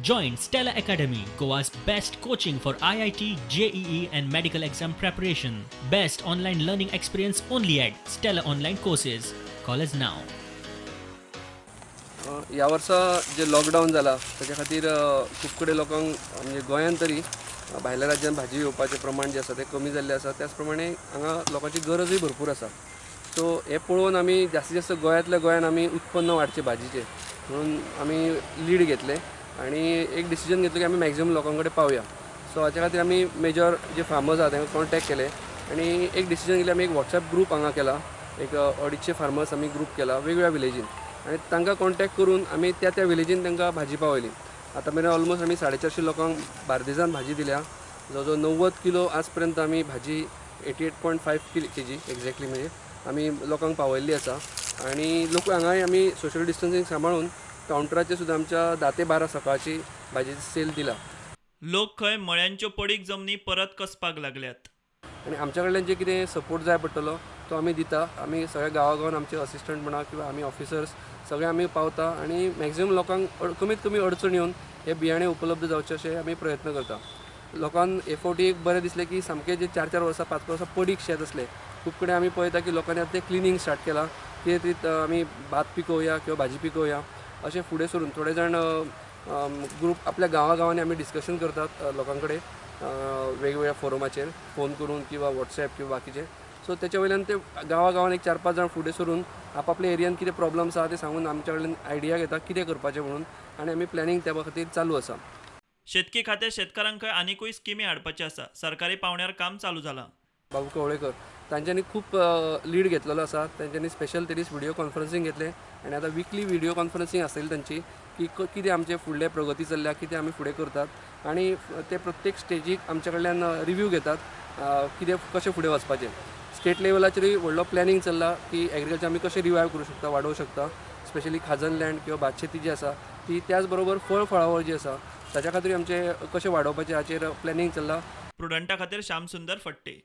Join Stella Academy, Goa's best coaching for IIT, JEE, and medical exam preparation. Best online learning experience only at Stella Online Courses. Call us now. ह्या वर्सा जे lockdown जाला ताच्या खातीर खूब कडेन लोकांक, म्हणजे गोंयांत तरी, भायल्या राज्यांत भाजी येवपाचें प्रमाण जें आसा तें कमी जाल्लें आसा. त्याच प्रमाणे हांगा लोकांची गरजूय भरपूर आसा. सो हें पळोवन आमी जास्तीत जास्त गोंयांतल्या गोंयान आमी उत्पन्न वाडचें भाजीचें म्हणून आमी लीड घेतलें आनी एक डिसिजन घेतलें की आमी मॅक्झिमम लोकां कडेन पावया. सो हाच्या खातीर आमी मेजर जे फार्मर्स आहा तांकां कॉन्टेक्ट केले आनी एक डिसिजन घेतलें. आमी एक वॉट्सएप ग्रूप हांगा केला, एक 250 फार्मर्स आमी ग्रूप केला वेगवेगळ्या विलेजीन आनी तांकां कॉन्टेक्ट करून आमी त्या त्या विलेजीन तांकां भाजी पावयली. आतां मेरेन ऑलमोस्ट आमी 450 लोकांक बार्देजान भाजी दिल्या. जवळ जवळ 90 किलो आज पर्यंत आमी भाजी, 88.5 kg exactly, म्हणजे आमी लोकांक पावयल्ली आसा. आनी लोक हांगाय आमी सोशल डिस्टन्सींग सांबाळून कावंटराचेर सुद्दां आमच्या 10 ते 12 सकाळची भाजीची सेल दिला. लोक खंय मळ्यांच्यो पडीक जमनी परत कसपाक लागल्यात. आनी आमच्या कडल्यान जे कितें सपोर्ट जाय पडटलो तो आमी दिता. आमी सगळ्या गांवा गांवान आमचे असिस्टंट म्हणा किंवा आमी ऑफिसर्स सगळे आमी पावता आनी मॅक्झिमम लोकांक कमीत कमी अडचण येवन हे बियाणे उपलब्ध जावचे अशें आमी प्रयत्न करता. लोकांक हे फावटी एक बरें दिसलें की सामकें जे चार चार वर्सां, पांच पांच वर्सां पडीक शेत आसलें, खूब कडेन आमी पळयता की लोकांनी आतां तें क्लिनींग स्टार्ट केलां, कितें तरी आमी भात पिकोवया किंवा भाजी पिकोवया अशें फुडें सरून थोडे जाण ग्रूप आपल्या गांवा गांवांनी आमी डिस्कशन करतात लोकां कडेन वेगवेगळ्या फोरमाचेर फोन करून किंवा वॉट्सॅप किंवा बाकीचे. सो तेच्या वयल्यान ते गांवा गांवान एक चार पांच जाण फुडें सरून आपापल्या एरियान कितें प्रॉब्लम्स आहा ते सांगून आमच्या कडल्यान आयडिया घेता कितें करपाचें म्हणून आनी आमी प्लॅनिंग त्या खातीर चालू आसा. शेतकी खातें शेतकारांक खंय आनिकूय स्किमी हाडपाचें आसा. सरकारी पावंड्यार काम चालू जालां. बाबू कवळेकर तांच्यांनी खूब लीड घेतलेलो आसा. तांच्यांनी स्पेशल ते दीस व्हिडियो कॉन्फरन्सींग घेतलें आनी आतां विकली व्हिडियो कॉन्फरन्सींग आसतली तांची की कितें आमचे फुडले प्रगती चल्ल्या, कितें आमी फुडें करतात आनी ते प्रत्येक स्टेजीक आमच्या कडल्यान रिव्यू घेतात, कितें कशें फुडें वचपाचें. स्टेट लेवलाचेरूय व्हडलो प्लॅनिंग चल्ला की एग्रीकल्चर आमी कशें रिवायव करूं शकता, वाडोवंक शकता, स्पेशली खाजन लँड किंवा भात शेती जी आसा ती, त्याच बरोबर फळ फळावळ जी आसा ताच्या खातीर आमचें कशें वाडोवपाचें हाचेर प्लॅनिंग चल्लां. प्रुडंटा खातीर श्यामसुंदर फट्टे.